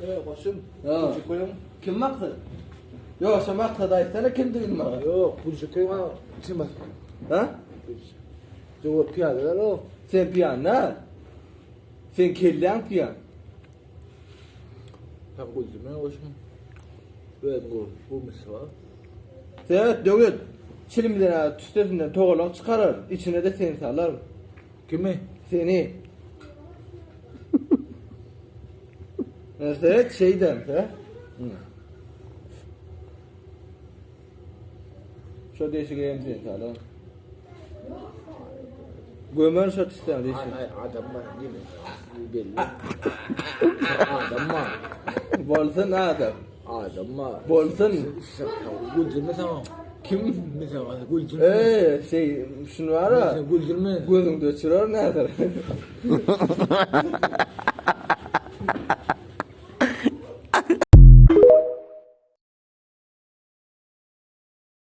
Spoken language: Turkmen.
Eý, goşum. Ha. Gülçük goýuň. Kim maksat? Ýok, şo maksat aýtsana kimdigini maňa. Ýok, gülçük goýuň. Kim bas? Ha? Ýok, piýadalar o. Sen piýan däl. Sen kelläň piýan. Sen gülçüme goşum. Özüň gör, bu misal. Seret, Döwlet. Çilimden tüssesinden togalak çykarar, içine-de seni salaryn. Kimi? Seni. Seret, şeýdem, he? Şo deşige hem seni salaryn. Gömer şo tüssäni deşige. Ay, adam bar, değil mi? Belli. Adam bar. Bolsun adam. Adam bar. Bolsun. Güldürme sana. Kim? Mesela güldürme. Eee şey şunu var ya. Güldürme. Gözüňde öçürer näder.